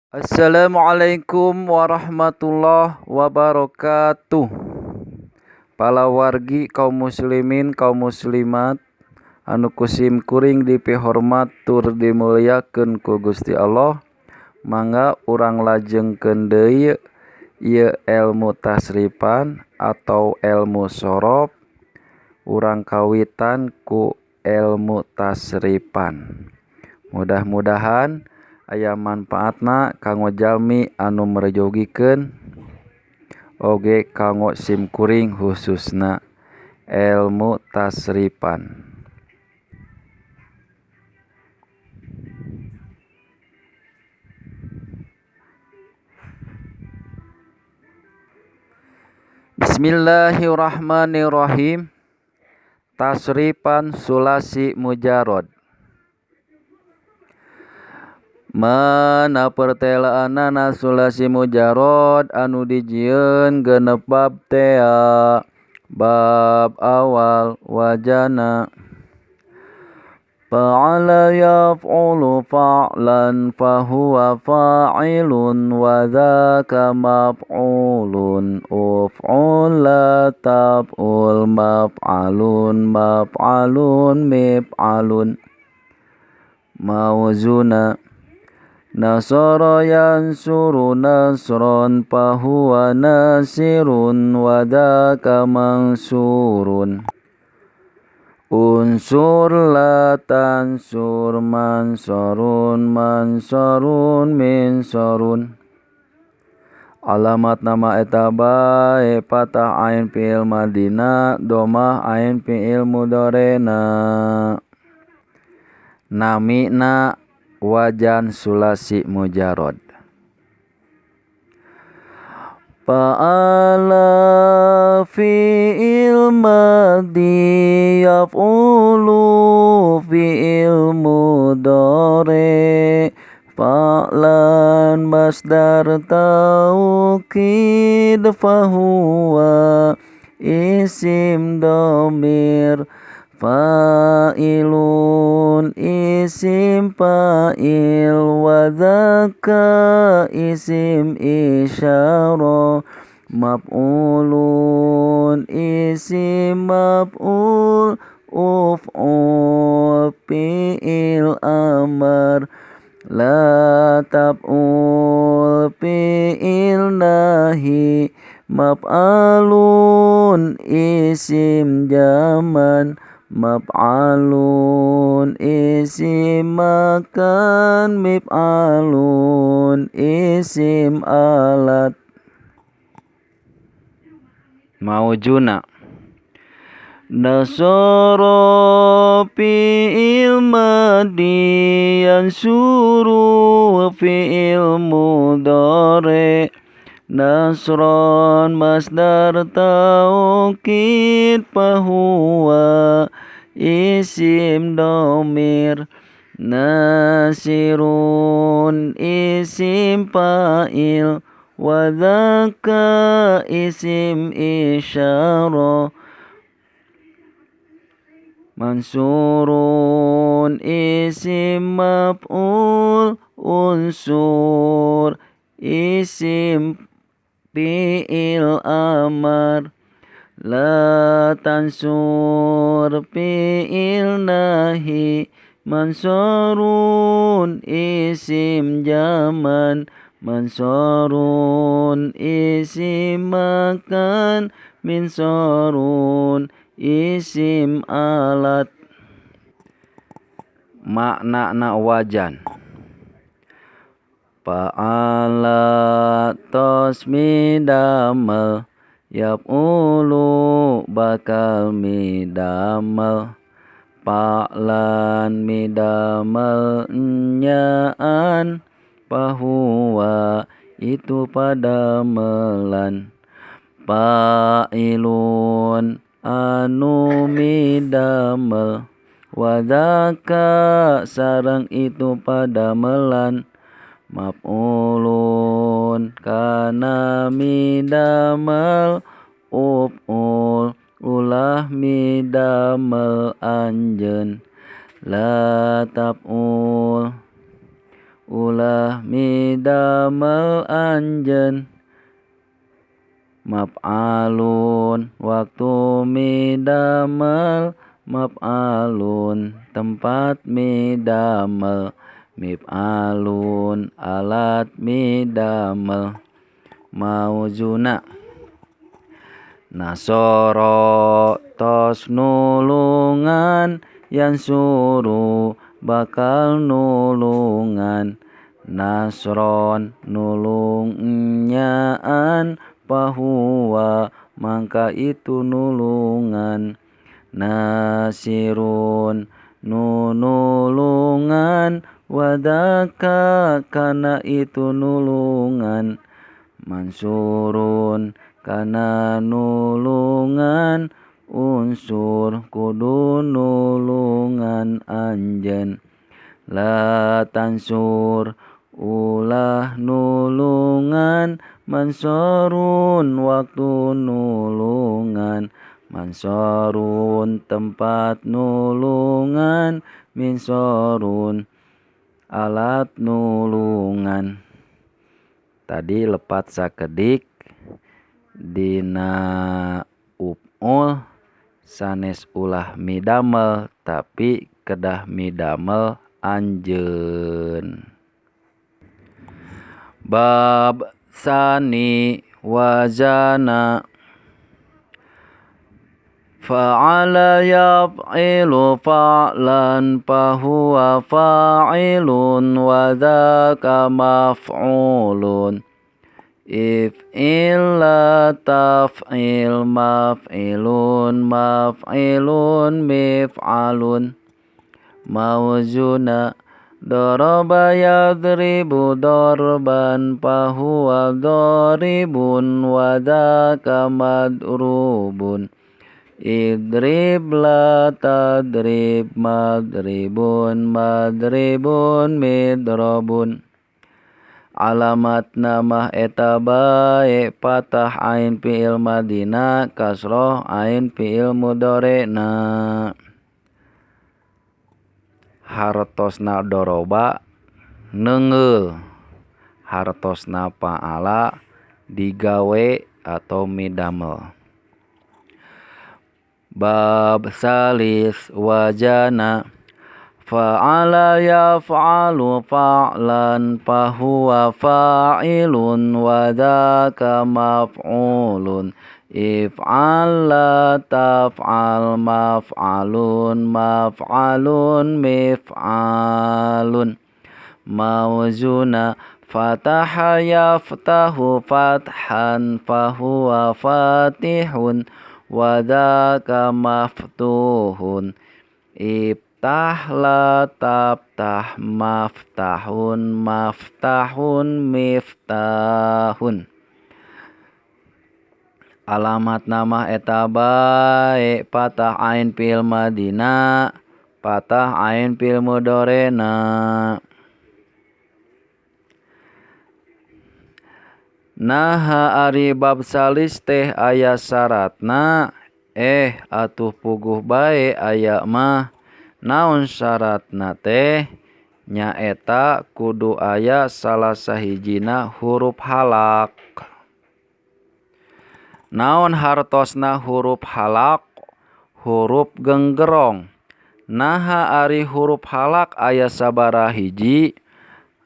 Assalamualaikum warahmatullahi wabarakatuh. Palawargi kaum muslimin kaum muslimat anu kusim kuring dipihormat tur dimuliakeun ku Gusti Allah, mangga urang lajengkeun deui ieu elmu tasrifan atau elmu sorof. Urang kawitan ku elmu tasrifan. Mudah-mudahan aya manfaatna kanggo jalmi anu merjogikeun oge kanggo simkuring khususna elmu tasrifan. Bismillahirrahmanirrahim. Tasrifan sulasi mujarad. Mana pertelaanana sulasi mujarad anu dijieun genep bab tea bab awal wajana. Fa'ala yaf'ulu fa'lan fahuwa fa'ilun wa dzaka maf'ulun uf'ul la taf'ul maf'alun maf'alun mif'alun. Mauzuna nasara yansuru nasran fahuwa nasirun wa dzaka mansurun. Unsur la tansur mansurun mansurun minsurun. Alamat nama eta bae patah ain fi'il madina domah ain fi'il mudorena. Namina wajan sulasi mujarad. Fa'ala fi'il madhi yaf'ulu fi'il mudhari fa'lan masdar taukid fahuwa isim domir fa'ilun isim fa'il wa dzaka isim isyarah maf'ulun isim maf'ul uf'ul fi'il amar la taf'ul fi'il nahi maf'alun isim jaman maf'alun isim makan mif'alun isim alat. Maujuna nasara fi'il madi yansuru fi'il mudhari nasran masdar taukid fahuwa isim domir nasirun isim fa'il wa dzaka isim isyarah mansurun isim maf'ul unsur isim fi'il amar la tansur fi'il nahi mansurun isim jaman mansurun isim makan minsurun isim alat. Makna wajan. Fa'ala tos midamel yaf'ulu bakal midamel fa'lan midamel nyaan fahuwa itu pada melan fa'ilun anu midamel wa dzaka sareng itu pada melan maf'ulun kana midamel uf'ul ulah midamel anjeun la taf'ul ulah midamel anjeun. Maf'alun waktu midamel maf'alun tempat midamel mif'alun alat midamel. Mauzuna nasoro tos nulungan yansuru bakal nulungan nasron nulung nyaan pahuwa mangka itu nulungan nasirun nunulungan wadaka kana itu nulungan mansurun kana nulungan unsur kudu nulungan anjeun. La tansur ulah nulungan mansorun waktu nulungan mansorun tempat nulungan minsorun alat nulungan. Tadi lepat sakedik dina up'ul sanes ulah midamel tapi kedah midamel anjeun. Bab tsani wazana fa'ala yaf'ilu fa'lan fahuwa fa'ilun wa dzaka maf'ulun. If'il la taf'il maf'ilun maf'ilun mif'alun. Mauzuna daraba yadribu darban fahuwa daribun wa dzaka madrubun. Idrib la tadrib madribun madribun midrabun. Alamat nama eta bae patah ain fi'il madina kasroh ain fi'il mudorena. Hartosna doroba neungeul, hartosna fa'ala digawe atau midamel. Bab salis wajana fa'ala yaf'alu fa'lan fahuwa fa'ilun wa dzaka maf'ulun. If'al la taf'al maf'alun maf'alun mif'alun. Mauzuna fataha yaftahu fathan fahuwa fatihun wa dzaka maftuhun. Iftah la taftah maftahun maftahun miftahun. Alamat nama eta bae patah ain fi'il madina patah ain fi'il mudorena. Naha ari bab salis teh aya syaratna? Atuh puguh bae aya mah. Naon syaratna teh? Nyaeta kudu aya salah sahijina huruf halak. Naon hartosna huruf halak? Huruf genggerong. Naha ari huruf halak aya sabaraha hiji?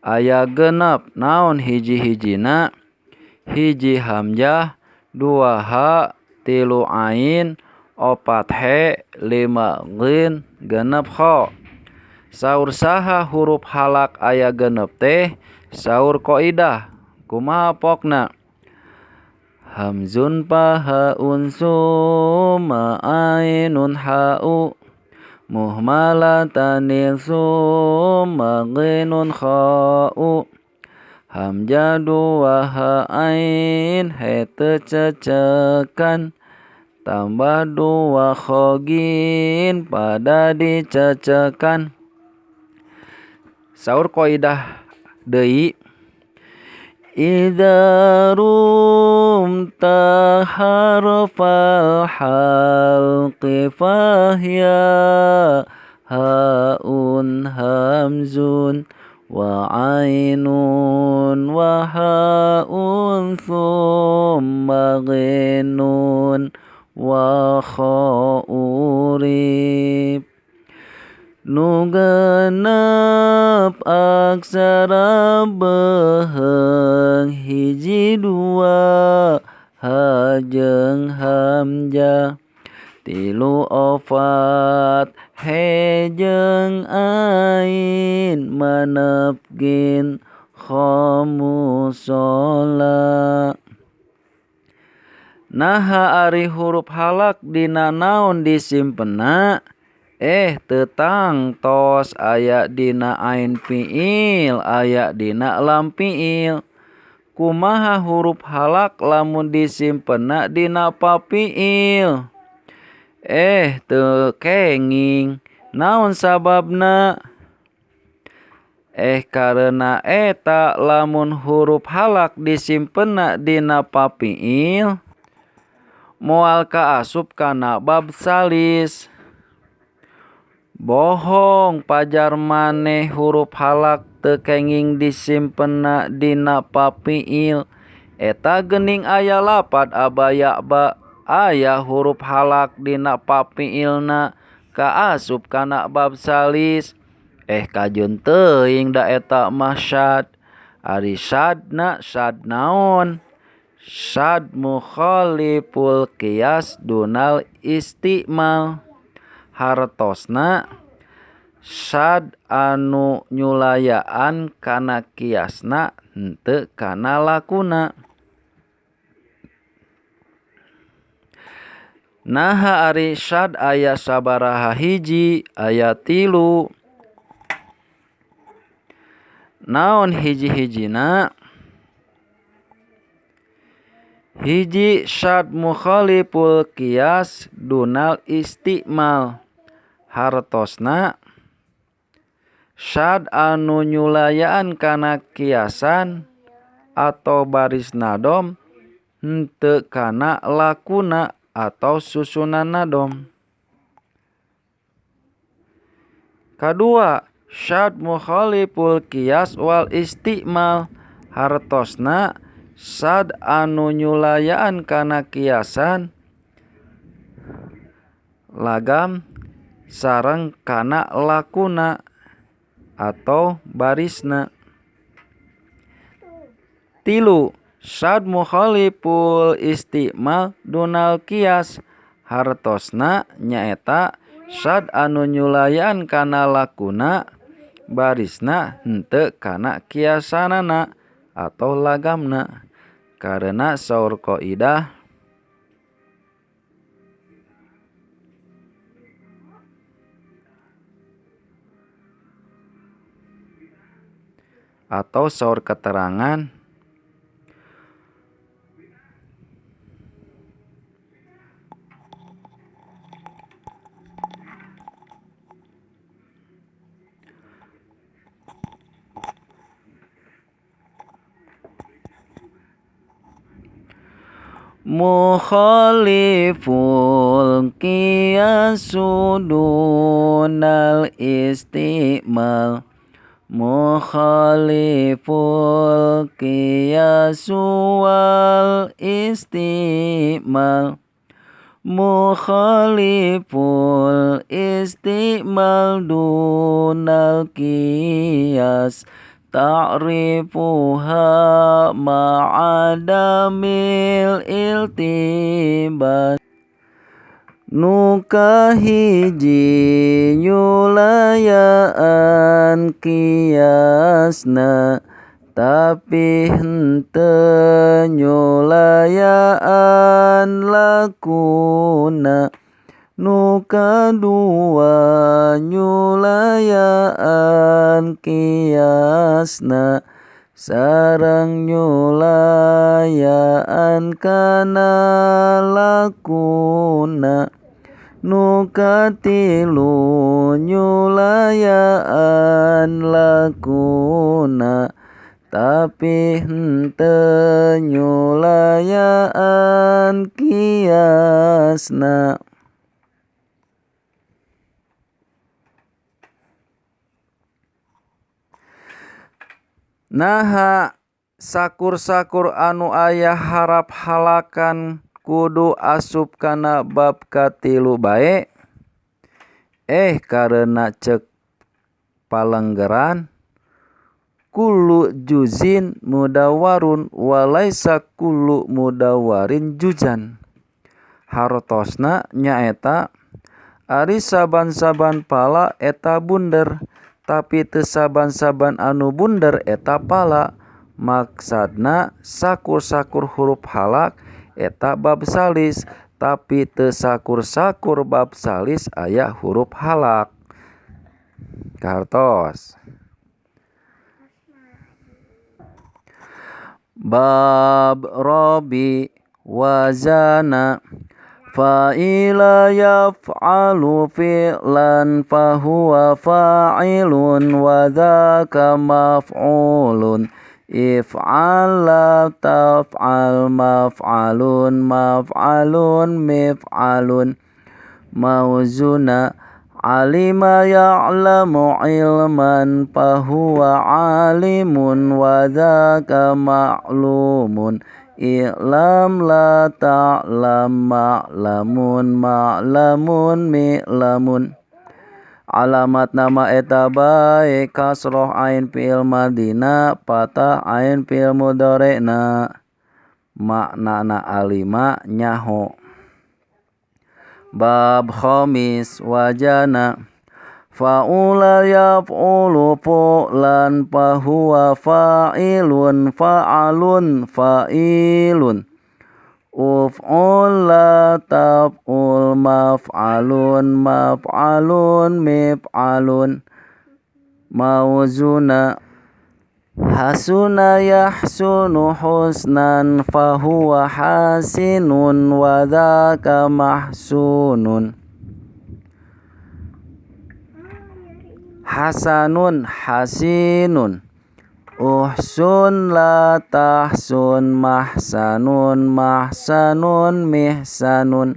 Aya genep. Naon hiji-hijina? Hiji hamzah, 2 ha, 3 ain, 4 he, 5 ghin, 6 kho. Saur saha huruf halak aya genep teh? Saur qaidah. Kumaha pokna? Hamzun pahaun summa ainun ha'u muhmalatani summa ghinun kha'u. Hamzah 2 ha ain he teu cecekan tambah 2 khogin pada dicecekan. Saur qaidah deui idza rumta harfal halqi fahya haun hamzun wa ainun wa haun thumma ghinun wa khaurib. Nu genep aksara beheung hiji dua ha jeung hamzah tilu opat he jeung ain manep gin khamusola. Naha ari huruf halak dina naon disimpenna? Teu tangtos aya dina ain fiil aya dina lam fiil. Kumaha huruf halak lamun disimpenna dina fa fiil? Teu kenging. Naon sababna? Karena eta lamun huruf halak disimpenna dina fa fiil moal kaasup kana bab salis. Bohong pajar maneh huruf halak teu kenging disimpenna dina fa fiil. Eta geuning aya lapad abaya ba aya huruf halak dina fa fiilna kaasup kana bab salis. Kajeun teuing da eta mah syad. Ari syadna syad naon? Syad mukhaliful qiyas dunal istimal. Hartosna syad anu nyulayaan kana kiasna henteu kana lakuna. Naha ari syad aya sabaraha hiji? Aya tilu. Naon hiji-hijina? Hiji syad mukhaliful qiyas dunal istimal. Hartosna syad anu nyulayaan kana kiasan atau baris nadom henteu kana lakuna atau susunan nadom. Kadua, syad mukhaliful qiyas wal istimal. Hartosna syad anu nyulayaan kana kiasan lagam sareng kana lakuna atau barisna. Tilu, syad mukhaliful istimal dunal qiyas. Hartosna nyaeta syad anu nyulayaan kana lakuna barisna henteu kana kiasanana atau lagamna. Karena saur kaidah atau saur keterangan mukhaliful qiyasu dunal istimal. Mukhaliful qiyasu wal istimal. Mukhaliful istimal dunal qiyas ta'rifuha ma'adamil iltibas. Nu kahiji nyulayaan kiasna tapi henteu nyulayaan lakuna. Nu kadua nyulayaan kiasna sareng nyulayaan kana lakuna. Nu katilu nyulayaan lakuna tapi henteu nyulayaan kiasna. Naha sakur-sakur anu aya harap halakan kudu asup kana bab katilu bae? Karena cek palenggeran kullu juzin mudawarun walaisa kullu mudawarin juzan. Hartosna nyaeta ari saban-saban pala eta bunder, tapi teu saban-saban anu bunder eta pala. Maksudna sakur-sakur huruf halak eta bab salis, tapi teu sakur-sakur bab salis aya huruf halak. Kahartos. Bab robi wazana fa'ila yaf'alu fi'lan fahuwa fa'ilun wa dzaka maf'ulun if'al la taf'al maf'alun maf'alun mif'alun mauzuna alima ya'lamu ilman fahuwa alimun wa dzaka ma'lumun i'lam la ta'lam ma'lamun ma'lamun mi'lamun. Alamat nama eta bae kasroh ain fi'il madina patah ain fi'il mudhari'na. Maknana alima nyaho. Bab khamis wajana fa'ula yaf'ulu fu'lan fahuwa fa'ilun fa'alun fa'ilun uf'ul la taf'ul maf'alun maf'alun mif'alun mauzuna hasuna yahsunu husnan fahuwa hasinun wa dzaka mahsunun hasanun hasinun uhsun la tahsun mahsanun mahsanun mihsanun.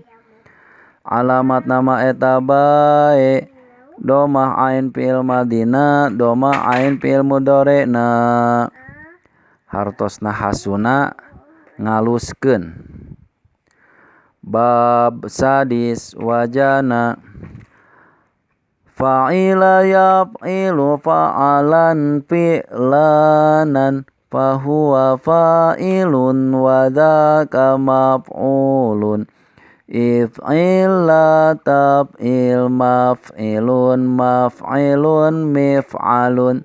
Alamat nama eta bae domah ain fi'il madina domah ain fi'il mudhari'na. Hartosna hasuna ngaluskeun. Bab sadis wajana fa'ila yaf'ilu fa'alan fi'lanan fahuwa fa'ilun wa dzaka maf'ulun if'il la taf'il maf'ilun maf'ilun mif'alun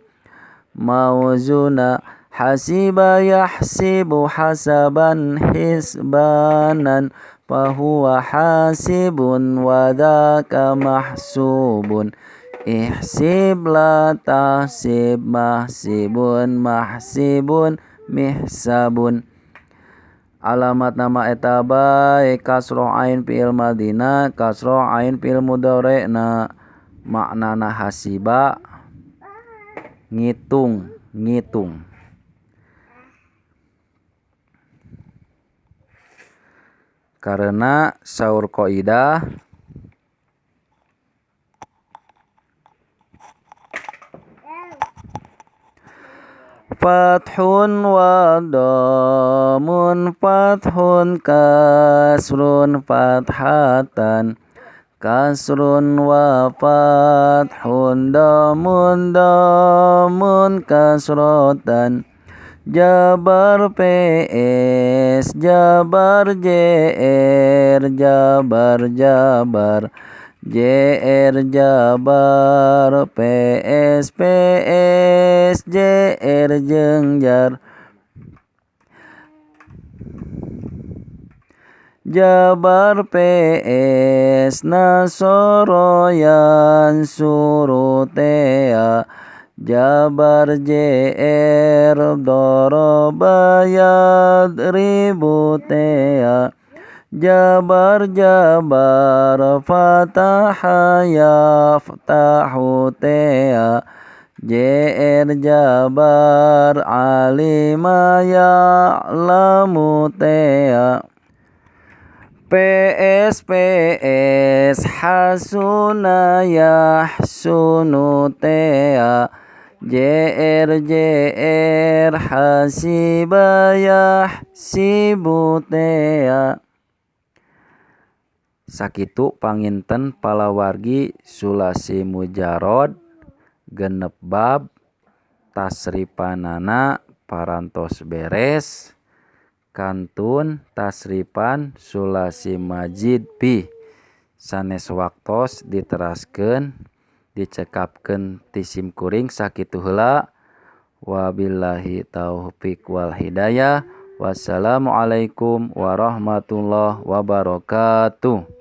mauzuna hasiba yahsibu hasaban hisbanan fahuwa hasibun wa dzaka mahsubun ihsib la tahsib mahsibun mahsibun mihsabun. Alamat nama eta bae kasroh ain fi'il madina kasroh ain fi'il mudhari'na. Maknana hasiba ngitung ngitung. Karena saur kaidah fathun wa dhamun fathun kasrun fathatan kasrun wa fathun dhamun dhamun kasrotan jabar PS jabar JR jabar jabar JR jabar PS PS JR jeung jar jabar PS nasoro yansuru tea jabar JR doroba yadribu tea jabar jabar fataha yaftahu tea JR jabar alima ya'lamu tea PS PS hasuna yahsunu tea JR JR hasiba yahsibu tea. Sakitu panginten palawargi sulasi mujarod 6 bab tasripanana parantos beres kantun tasripan sulasi majid pi sanes waktos diteraskeun dicekapkeun ti simkuring sakitu heula. Wabillahi taufik wal hidayah. Wassalamualaikum warahmatullahi wabarakatuh.